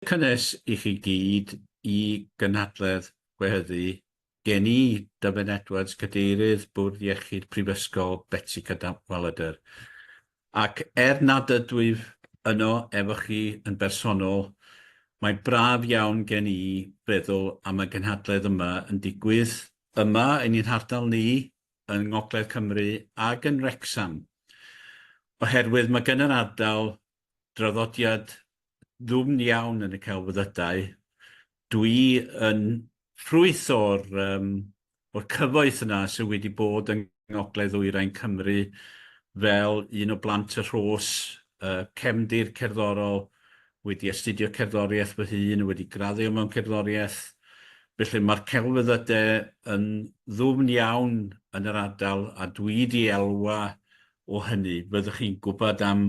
cynnes i chi gyd i gynhadledd gwehyddu gen i, Dyfed Edwards, Cadeirydd Bwrdd Iechyd Prifysgol Betsi Cadwaladr. Ac er nad ydwyf yno efo chi yn bersonol, mae braf iawn gen i feddwl am y gynhadledd yma yn digwydd yma yn ein hardal ni yng Ngogledd Cymru ac yn Wrecsam, oherwydd mae gan yr ardal draddodiad ddwfn iawn yn y celfyddydau. Dwi yn ffrwyth o'r, um, o'r cyfoeth yna sydd wedi bod yng Ngogledd Ddwyrain Cymru fel un o blant y Rhos, uh, cefndir cerddorol, wedi astudio cerddoriaeth fy hun, wedi graddio mewn cerddoriaeth. Felly mae'r celfyddydau yn ddwfn iawn yn yr ardal a dwi 'di elwa o hynny. Fyddwch chi'n gwybod am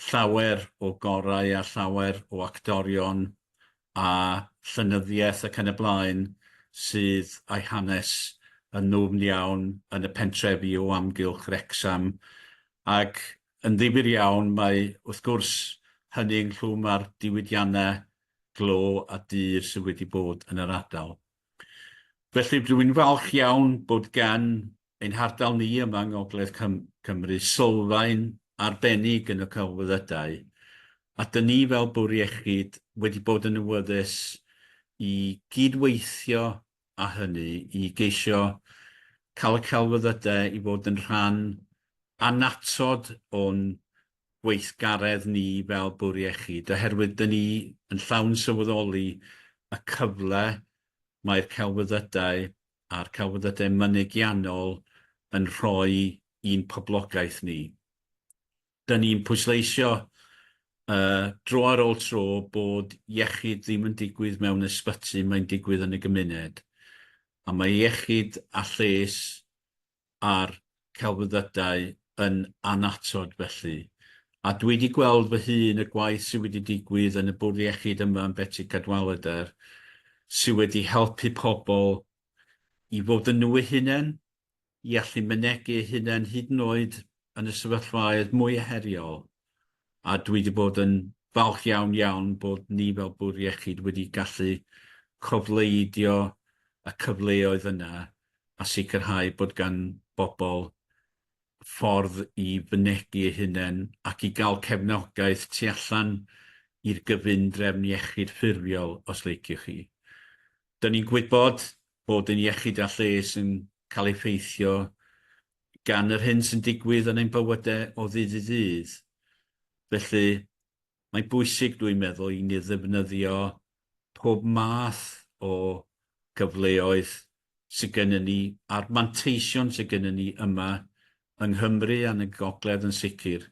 llawer o gorau a llawer o actorion a llenyddiaeth ac yn y blaen sydd â'i hanes yn ddwfn iawn yn y pentrefi o amgylch Wrecsam ac yn ddifyr iawn mae wrth gwrs hynny ynghlwm â'r diwydiannau glo a dur sydd wedi bod yn yr ardal. Felly dwi'n falch iawn bod gan ein hardal ni yma yng Ngogledd Cymru sylfaen arbennig yn y celfyddydau, a 'dyn ni fel Bwrdd Iechyd wedi bod yn awyddus i gyd-weithio â hynny, i geisio cael y celfyddydau i fod yn rhan annatod o'n gweithgaredd ni fel Bwrdd Iechyd, oherwydd 'dyn ni yn llawn sylweddoli y cyfle mae'r celfyddydau a'r celfyddydau mynegiannol yn rhoi i'n poblogaeth ni. Dyn ni'n pwysleisio uh, dro ar ôl tro bod iechyd ddim yn digwydd mewn ysbyty, mae'n digwydd yn y gymuned. A mae iechyd a lles a'r celfyddydau yn annatod felly. A dwi 'di gweld fy hun y gwaith sydd wedi digwydd yn y bwrdd iechyd yma yn Betsi Cadwaladr sydd wedi helpu pobl i fod yn nhw eu hunain, i allu mynegi eu hunain hyd yn oed yn y sefyllfaoedd mwy heriol. A dwi 'di bod yn falch iawn iawn bod ni fel bwrdd iechyd wedi gallu cofleidio y cyfleoedd yna a sicrhau bod gan bobl ffordd i fynegi eu hunain ac i gael cefnogaeth tu allan i'r gyfundrefn iechyd ffurfiol, os leiciwch chi. Dyn ni'n gwybod bod ein iechyd a lles yn cael ei effeithio gan yr hyn sy'n digwydd yn ein bywydau o ddydd i ddydd. Felly, mae'n bwysig, dwi'n meddwl, i ni ddefnyddio pob math o gyfleoedd sydd gennym ni a'r manteision sydd gennym ni yma yng Nghymru a yn y Gogledd yn sicr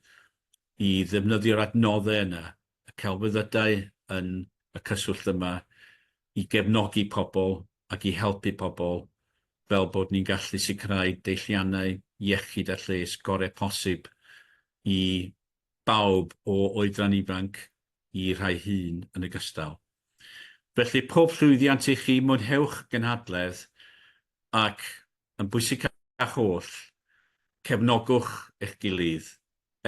i ddefnyddio'r adnoddau yna, y celfyddydau yn y cyswllt yma, i gefnogi pobl ac i helpu pobl fel bod ni'n gallu sicrhau deilliannau iechyd a lles gorau posib i bawb o oedran ifanc i rhai hŷn yn ogystal. Felly, pob llwyddiant i chi, mwynhewch gynhadledd ac, yn bwysicach oll, cefnogwch eich gilydd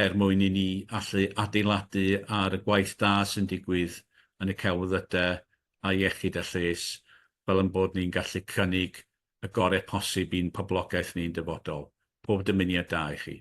er mwyn i ni allu adeiladu ar y gwaith da sy'n digwydd yn y celfyddydau a iechyd a lles fel ein bod ni'n gallu cynnig y gorau posib i'n poblogaeth ni'n dyfodol. Pob dymuniad da i chi.